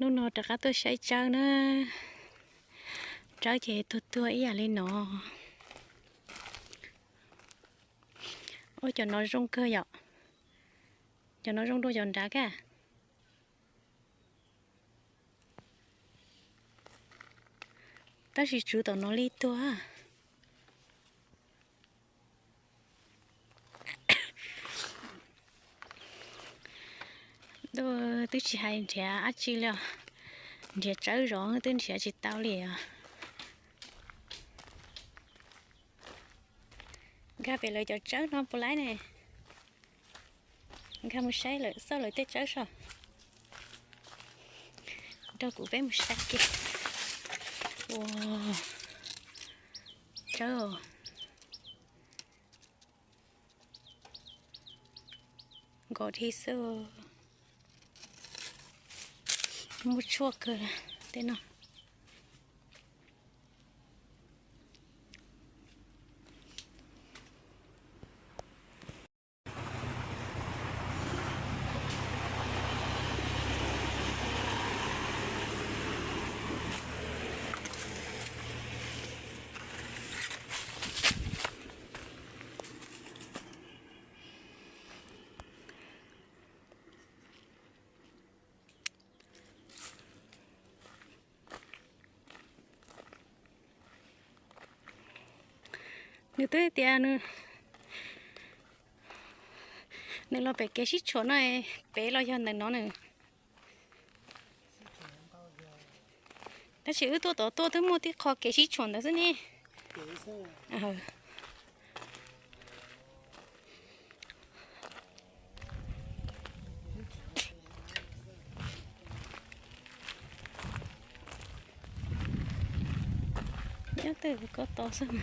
Hnub no rov qab tuaj saib tsawb na. Tsawb ces tuag tuag ib yam li no. Ua cov no zoo kawg yom. Cov no zoo dua cov nrad ka. Tab sis tswv tom no li tuag. Twb tsis hais nrhiav dab tsi li os. Nrhiav tsawb zov twb nrhiav tsis tau li os. Nkag pem lawv cov tsawb no puas laib ne. Nkag mus saib lawm xauj lawv tej tsawb saib. Nrog kuv peb mus saib kiag. Ua tsawb os. Nkos dhi xwb. Muaj tshuaj kawg tej no. Nws twb tias nws, nws los pem kev sib tshuam no, pem los yog ntawm no nws. Tab sis wb tuaj tod tuaj twb muaj tib qho kev sib tshuam ntawd xwb ne. Nyob twg ko tau xwb.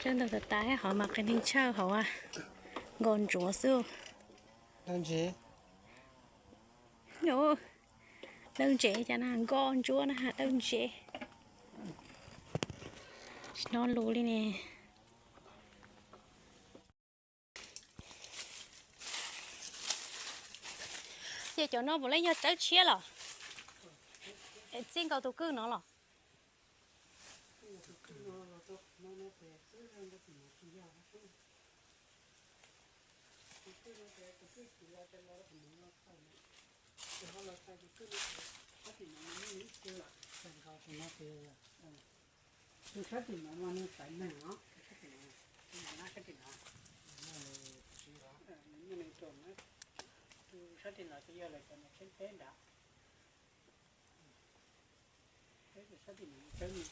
Tsawb ntau tas tas hauv mas qias neeg tshaj hauv, nkos ntsuav xwb. Dawb ntsev cas na, nkos ntsuav na dawb ntsev. Tsis hnov lus li ne. Ces cov no puav leej yog tsawb tshiab los? Txij nkaus tus kwj no los? Tus sab tim no mas nws txawv neeg os, tus sab tim no, tus sab tim no, nws muaj neeg tuaj na, tus sab tim no ces yog lawv cov niam tseeb teb nrad. Peb tus sab tim no tsawb me,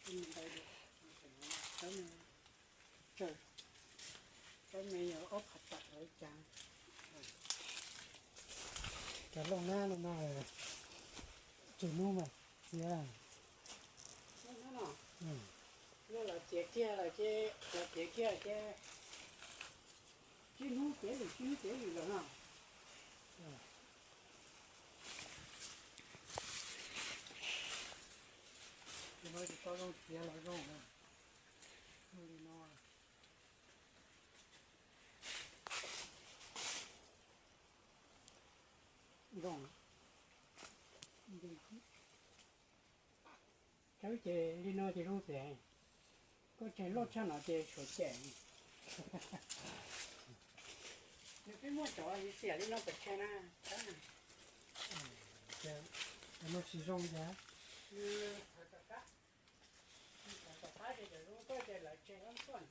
tsawb me ntau, tsawb me, tsawb me yog ob phav tawm lawv cas. Cov looj nab no mas tswv hnub mas txiav. Luag los txiav kiag lawm ces, los txiav kiag ces, tsib hnub txiav lwm, tsib hnub txiav lwm lawm no. Tsis tau zoo txiav los zoo li no. Zoo. Tsawb ces li no ces zoo tiag. Koj tseg loj tshaj no ces suav cem. Nws twb muaj cov xiam li no pes tseg na, tsawb na. Cov no tsis zoo cas. Nws thawv tom qab, nws thawv tom qab ces cov zoo tuaj ces lawv tseg loj tuaj.